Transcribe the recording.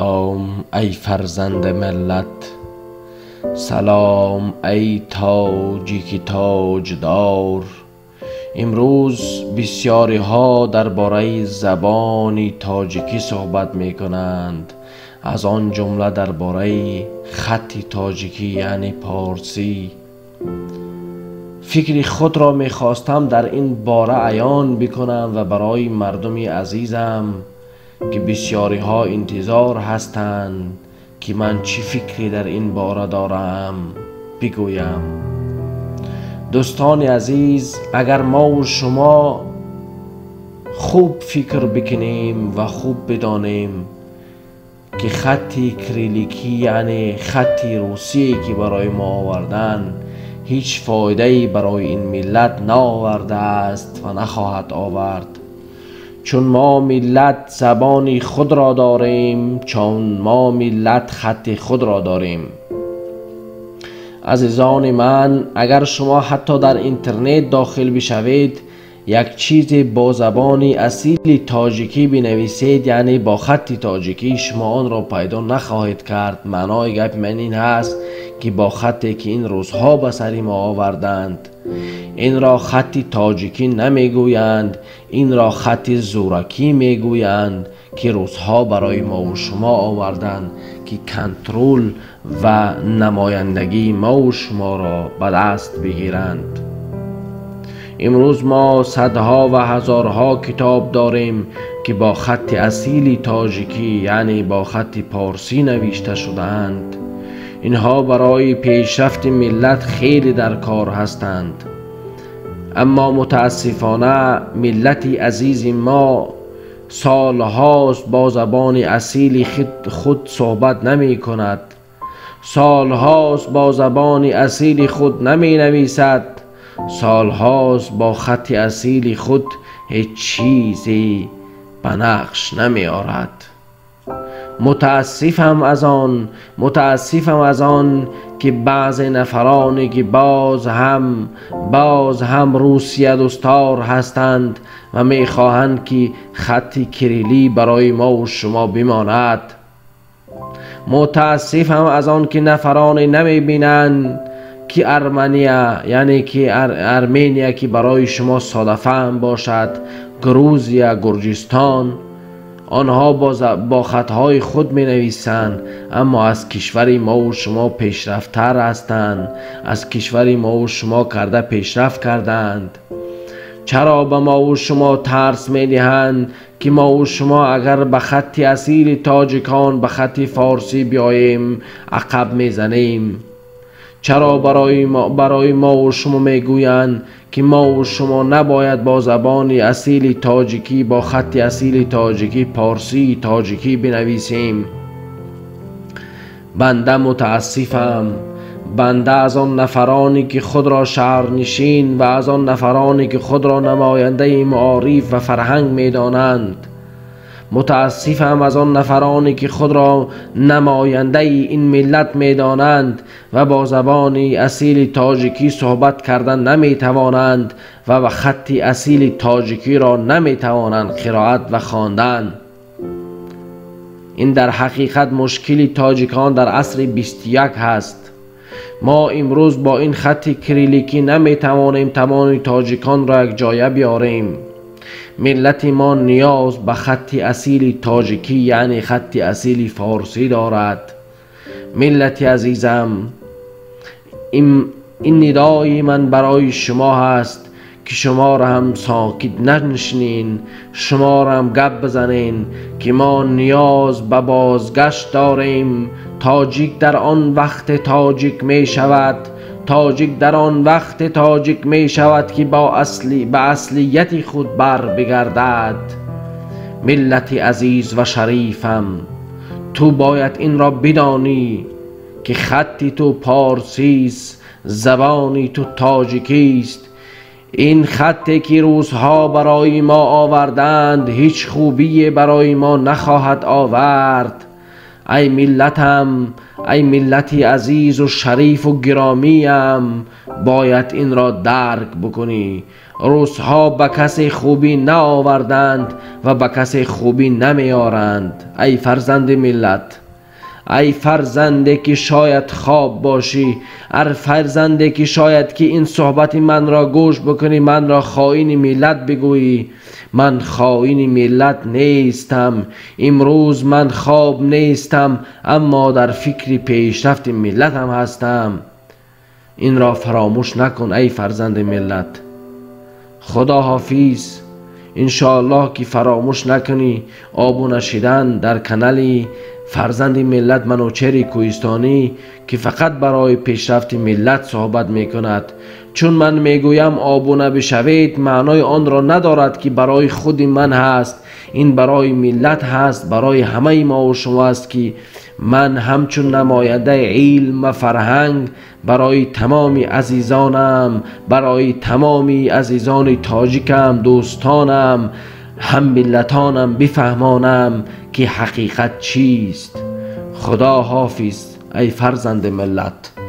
Салом эй фарзанди миллат, салом эй тоҷики тоҷдор. Имрӯз бисёриҳо дар бораи забони тоҷикӣ суҳбат мекунанд, аз он ҷумла дар бораи хатти тоҷикӣ, яъне порсӣ. Фикри худро мехостам дар ин бора аён бикунам ва барои мардуми азизам, ки бисёриҳо интизор ҳастанд ки ман чӣ фикре дар ин бора дорам, бигӯям. Дӯстони азиз, агар мо ва шумо хуб фикр бикунем ва хуб бидонем ки хатти кирилликӣ, яъне хатти русие ки барои мо оварданд, ҳеҷ фоидае барои ин миллат наовардааст ва нахоҳад овард. Чун мо миллат забони худро дорем, чун мо миллат хатти худро дорем. Азизони ман, агар шумо ҳатто дар интернет дохил бишавед, як чизе бо забони асили тоҷикӣ бинависед, яъне бо хатти тоҷикӣ, шумо онро пайдо нахоҳед кард. Маънои гапи ман ин ҳаст ки бо хатте ки ин рӯзҳо ба сари мо оварданд, инро хатти тоҷикӣ намегӯянд, инро хатти зӯракӣ мегӯянд, ки рӯзҳо барои мо ва шумо оварданд, ки контрол ва намояндагии мо ва шуморо ба даст бигиранд. Имрӯз мо садҳо ва ҳазорҳо китоб дорем ки бо хатти асили тоҷикӣ, яъне бо хатти порсӣ навишта шудаанд. Инҳо барои пешрафти миллат хеле дар кор ҳастанд, аммо мутаассифона миллати азизи мо солҳост бо забони асили худ суҳбат намекунад, солҳост бо забони асили худ наменависад, солҳост бо хатти асили худ ҳеҷ чизе ба нақш намеорад. Мутаассифам аз он ки баъзе нафароне ки боз ҳам русия дӯстдор ҳастанд ва мехоҳанд ки хатти кириллӣ барои мо ва шумо бимонад. Мутаассифам аз он ки нафароне намебинанд ки Армения, яъне ки Армения ки барои шумо содафаҳм бошад, Грузия, Гурҷистон, онҳо бо хатҳои худ менависанд, аммо аз кишвари мо ва шумо пешрафттар ҳастанд, аз кишвари мо ва шумо карда пешрафт карданд. Чаро ба мо ва шумо тарс медиҳанд ки мо ва шумо агар ба хатти асили тоҷикон, ба хатти форсӣ биёем, ақаб мезанем? Чаро барои мо ва шумо мегӯянд ки мо ва шумо набояд бо забони асили тоҷикӣ, бо хатти асили тоҷикӣ, порсии тоҷикӣ бинависем? Банда мутаассифам. Банда аз он нафароне ки худро шаҳрнишин ва аз он нафароне ки худро намояндаи маориф ва фарҳанг медонанд. Мутаассифам аз он нафароне ки худро намояндаи ин миллат медонанд ва бо забони асили тоҷикӣ суҳбат кардан наметавонанд ва ба хатти асили тоҷикиро наметавонанд қироат ва хондан. Ин дар ҳақиқат мушкили тоҷикон дар асри 21 ҳаст. Мо имрӯз бо ин хатти кирилликӣ наметавонем тамоми тоҷиконро якҷоя биёрем. Миллати мо ниёз ба хатти асили тоҷикӣ, яъне хатти асили форсӣ дорад. Миллати азизам, ин нидои ман барои шумо ҳаст ки шуморо ҳам сокит нанишинен, шуморо ҳам гап бизанен ки мо ниёз ба бозгашт дорем. Тоҷик дар он вақт тоҷик мешавад, тоҷик дар он вақт тоҷик мешавад ки ба аслияти худ бар бигардад. Миллати азиз ва шарифам, ту бояд инро бидонӣ ки хатти ту порсист, забони ту тоҷикист. Ин хатте ки рӯзҳо барои мо оварданд ҳеҷ хубие барои мо нахоҳад овард. Ай миллатам, ای ملتی عزیز و شریف و گرامیم، باید این را درک بکنی. روسها به کسی خوبی نآوردند و به کسی خوبی نمیارند. ای فرزند ملت، ای فرزنده که شاید خواب باشی، ای فرزنده که شاید که این صحبت من را گوش بکنی، من را خائن ملت بگویی، من خائن ملت نیستم. امروز من خواب نیستم، اما در فکر پیشرفت ملت هم هستم. این را فراموش نکن ای فرزند ملت. خدا حافظ. انشاءالله که فراموش نکنی آبونه شدن در کانال فرزند ملت منوچهر کوهستانی که فقط برای پیشرفت ملت صحبت میکند. چون من میگویم آبونه بشوید، معنای آن را ندارد که برای خود من هست، این برای ملت هست، برای همه ما و شما است که من همچون نماینده علم و فرهنگ برای تمام عزیزانم، برای تمام عزیزان تاجیکم، دوستانم، هم ملتانم بفهمانم که حقیقت چیست. خدا حافظ ای فرزند ملت.